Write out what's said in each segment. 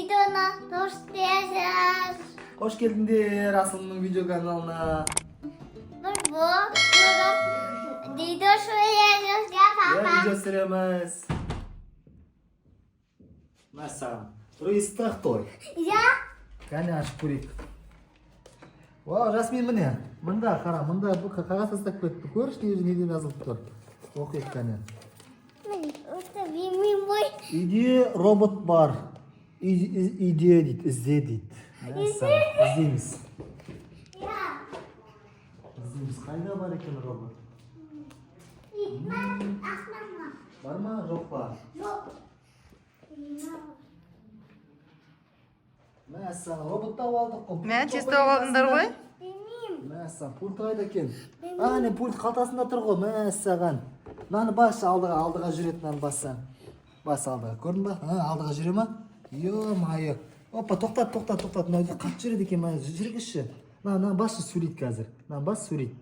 Видеоны көрсетесіз. Қош келдіңдер Асылымның видео каналына. Бір бұл видео түсіреміз, я Иә, папа. видео түсіреміз. Мәссаған. Туристік той. Я Кәне, ашып көрейік. Вау, Жасмин, міне. Мында қара, мында бұл қағаз тастап кетті. Көрші, не неден жазылып тұр. Оқиық кәне. Міне, өте білмеймін ғой. Үйде робот бар. Үйде дейді, ізде дейді. Мәссаған, іздейміз. Я. Іздейміз. Қайда бар екен робот? Ақмама. Бар ма, жоқ па? Жоқ. Мәссаған, робот тауып алдық қой. Мә, тез тауып алдыңдар ғой. Білмеймін. Мәссаған, пульт қайда екен? А, не, пульт қалтасында тұр ғой, мәссаған. Мынаны басшы алдыға, алдыға жүреді, мынаны бассаң. Бас алдыға, көрдің ба? А, алдыға жүре ма? Ё-моё. Опа, тоқтат, тоқтат, тоқтат. Мынау қатты жүреді екен, мына жүргізші. Мына, мына басшы сөйлейді қазір. Мынаны бас, сөйлейді.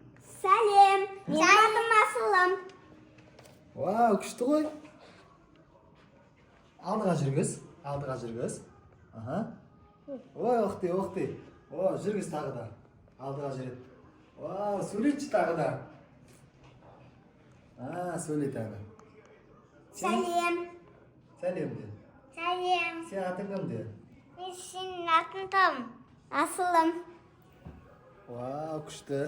Сәлем. Менің атым Асылым. Вау, күшті ғой. Алдыға жүргіз, алдыға жүргіз. Аха. Ой, оқ ты, оқ ты. О, жүргіз тағы да. Алдыға жүреді. Вау, сөйлейші тағы да. А, сөйле тағы да. Сәлем. Сәлем де. Сәлем. Сен атың кім де? Мен сенің атың кім? Асылым. Вау, күшті.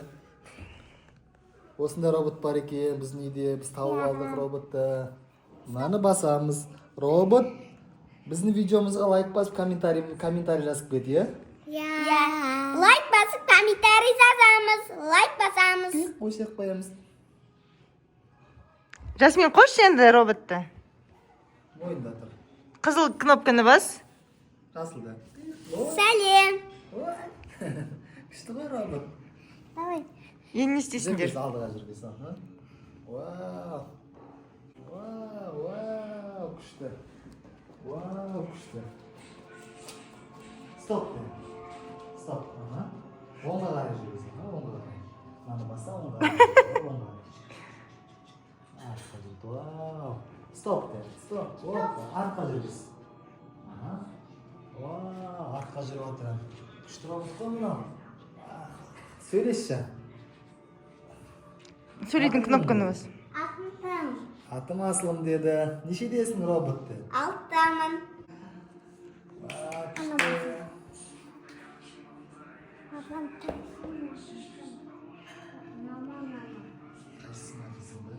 Осындай робот бар екен біздің үйде. Біз тауып алдық роботты. Мынаны басамыз. Робот біздің видеомызға лайк басып, комментарий жазып кет, иә? Я. Лайк басып комментарий жазамыз. Лайк басамыз. Қойсақ қоямыз. Жасмин, қосшы енді роботты. Мойында тұр. Қызыл кнопканы бас. Жасылды. Ой, Сәлем. ой. Күшті ғой робот. Давай. Енді не істейсіңдер? Жүргіз, алдыға жүргіз. Аха. Вау. Вау, вау, күшті. Вау, күшті. Стоп де. Стоп. Аха. Оңға қарай жүргіз. Аха, оңға қарай. Мынаны баса, оңға қарай. Оңға қарай. Артқа жүрді. Вау. Стоп де. Стоп. Опа, артқа жүргіз. Аха. Вау, артқа жүріп отыр. Күшті робот қой мынау. Сөйлесші. Сөйлейтін кнопканы бас. Атым кім? Атым Асылым деді. Нешедесің, робот деді. Алтамын. Вау, күшті. Папам Қайсысын айтасың ба?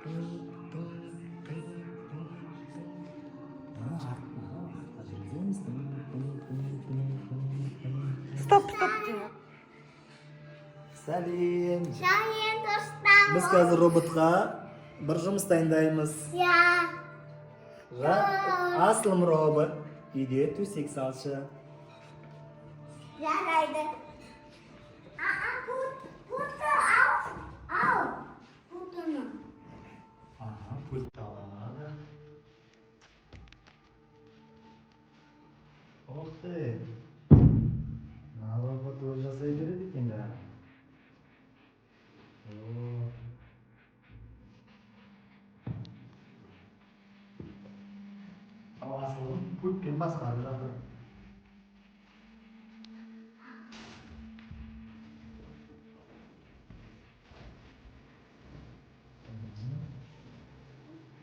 Тың, тың, тың, тың, тың. А, артқа жүргіземіз. Тың, тың, тың, тың, тың, тың. Стоп, стоп де. Сәлем. Сәлем, достар. Біз қазір роботқа бір жұмыс дайындаймыз. Я. Асылым робот, үйде төсек салшы. Жарайды. А, пульт, пультты ал. Ал. Пультыны. Ага, пульт алады. Ох ты. Мына робот өзі жасай береді екен да. О. Ал Асылым пультпен басқарып жатыр.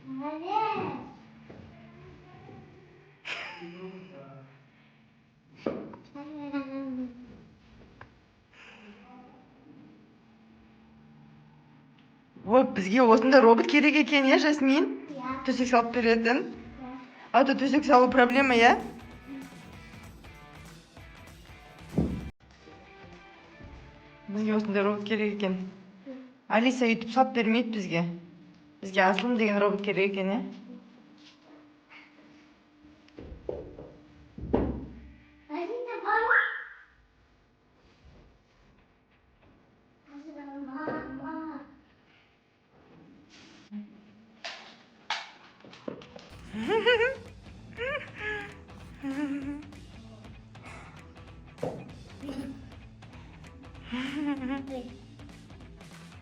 Молодец. Ой, бізге осындай робот керек екен, иә, Жасмин? Я. Төсек салып беретін. А то төсек салу проблема, иә? Бізге осындай робот керек екен. Алиса өйтіп салып бермейді бізге. Бізге Асылым деген робот керек екен, иә? Алиса, бар. Алиса, мама.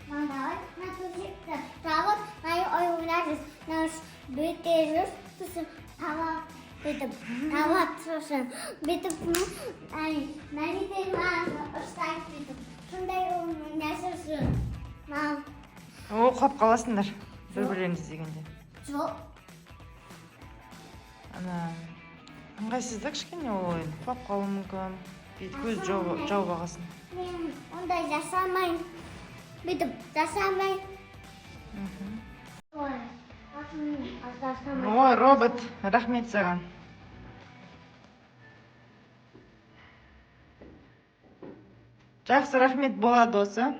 Мама, давай на төсекті жабып, мына ой ойлайсыз. Мына бөтелер сосын табақ. Бүйтіп табады, сосын бүйтіп мына жерде маған ұстайды бүйтіп. Сондай ол нәрсесі. Мам, О, құлап қаласыңдар бір бірлеріңді іздегенде. Жоқ. Ана ыңғайсыз да кішкене ол ойын, құлап қалуы мүмкін, бүйтіп көз жауып алғасын. Мен ондай жасамаймын. Бүйтіп жасамаймын. Ой, жасамаймын. Ой, робот, рахмет саған. Жақсы, рахмет, болады осы.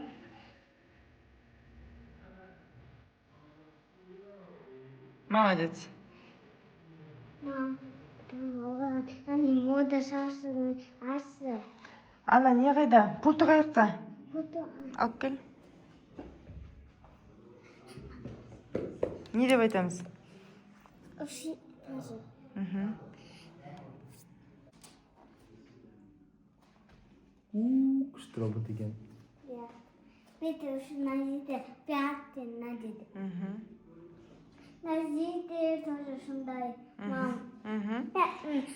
Молодец. Мам, ана мода шашын асы. Ана не қайда? Пульті қаяқта? Буду Алып кел. Не деп айтамыз? Ұши тоже. Күшті робот екен. Иә. Бүйтіп үшін мына жерде пятый мына жерде. Мына жерде тоже сондай. Мам.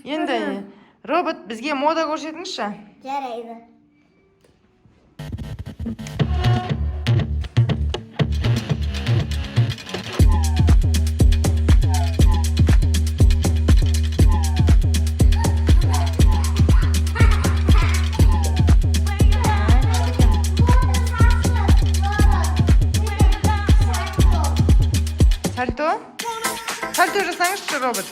Енді робот, бізге мода көрсетіңізші. Жарайды. Сальто, сальто жасаңызшы, робот.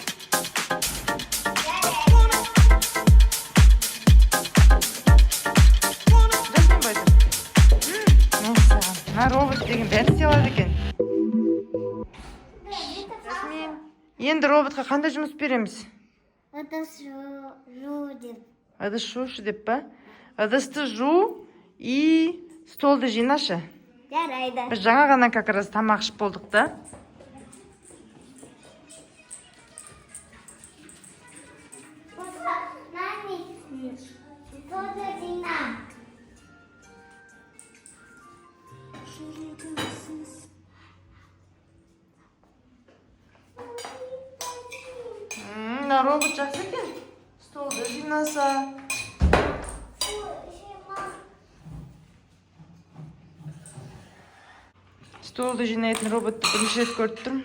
Жасмин ба? Мәссаған, мына робот деген бәрін істей алады екен. Жасмин, енді роботқа қандай жұмыс береміз? Ыдыс жу деп. Ыдыс жушы деп па? Ыдысты жу и столды жинашы. Жарайды. Біз жаңа ғана как раз тамақ ішіп болдық та. Нани, тоже жина. Мына робот жақсы екен, столды жинаса. Столды жинайтын роботты бірінші рет көріп тұрмын.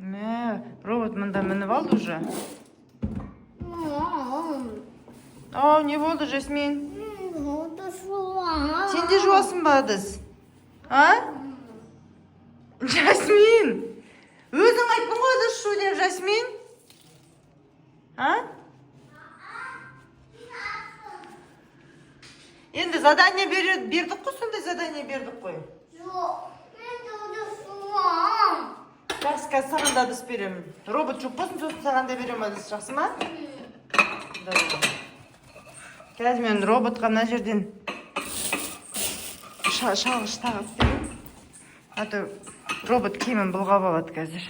Мә, робот мында мініп алды уже. Ау, не болды, Жасмин? Ыдыс жуамын. Сен де жуасың ба ыдыс? А, Жасмин, өзің айттың ғой ыдыс жу деп, Жасмин. А, енді задание бердік қой, сондай задание бердік қой. Жоқ, мен ыдыс жуамын. Жақсы, қазір саған да ыдыс беремін. Робот жуып болсын, сосын саған да беремін ыдыс, жақсы ма? Давай. Қазір мен роботқа мына жерден шалғыш тағып беремін, а то робот киімін былғап алады қазір.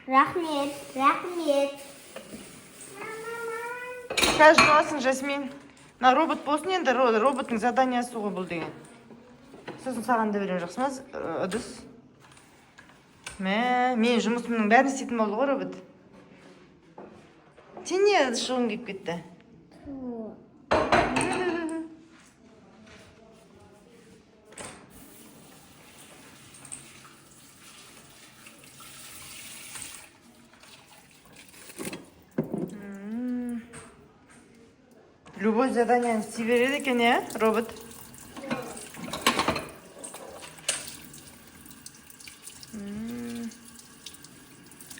Рахмет, рахмет. Қазір жуасың, Жасмин. Мына робот болсын енді, роботтың заданиясы ғой бұл деген. Сосын саған да беремін, жақсы ма, ыдыс? Мә, менің жұмысымның бәрін істейтін болды ғой робот. Сен не ыдыс жуғың келіп кетті? Ту. Любой заданияны істей береді екен, иә, робот?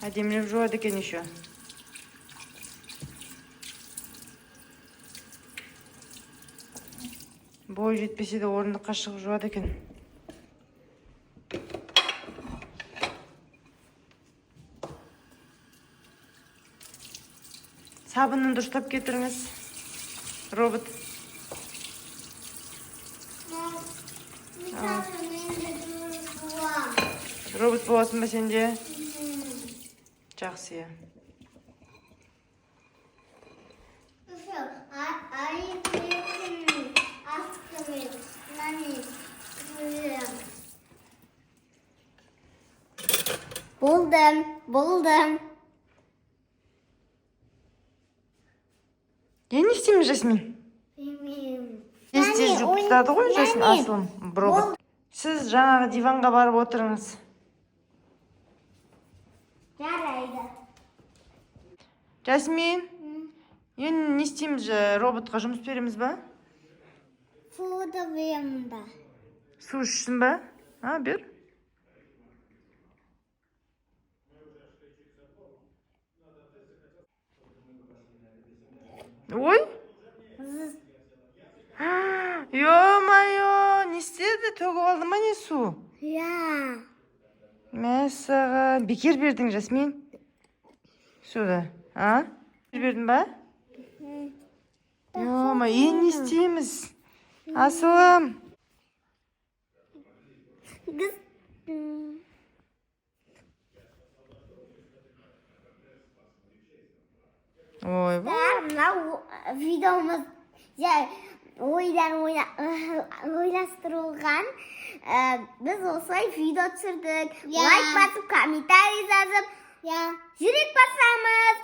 Әдемілеп жуады екен еще. Бойы жетпесе де орындыққа шығып жуады екен. Сабынын дұрыстап кетіріңіз, робот. Мен де боламын. Робот боласың ба сен де? Жақсы, иә. Еще айып астымен нани. Болдым, болдым. Енді не істейміз, Жасмин? Білмеймін. Тез тез жуып тастады ғой, Жасмин. Нани, Асылым, робот. Сіз жаңағы диванға барып отырыңыз. Жарайды. Жасмин, енді не істейміз? Роботқа жұмыс береміз ба? Суды беремін да. Су ішсін ба? А, бер. Ой! Ё-моё, не істеді? Төгіп алды ма, не, су? Иә. Мәссаған, бекер бердің, Жасмин. Суды, а? Бердің ба? Ё-моё, енді не істейміз? Асылым. Қыз. Ойбай. Мынау видеомыз ойлар ойластырылған. Біз осылай видео түсірдік. Лайк басып, комментарий жазып, жүрек басамыз.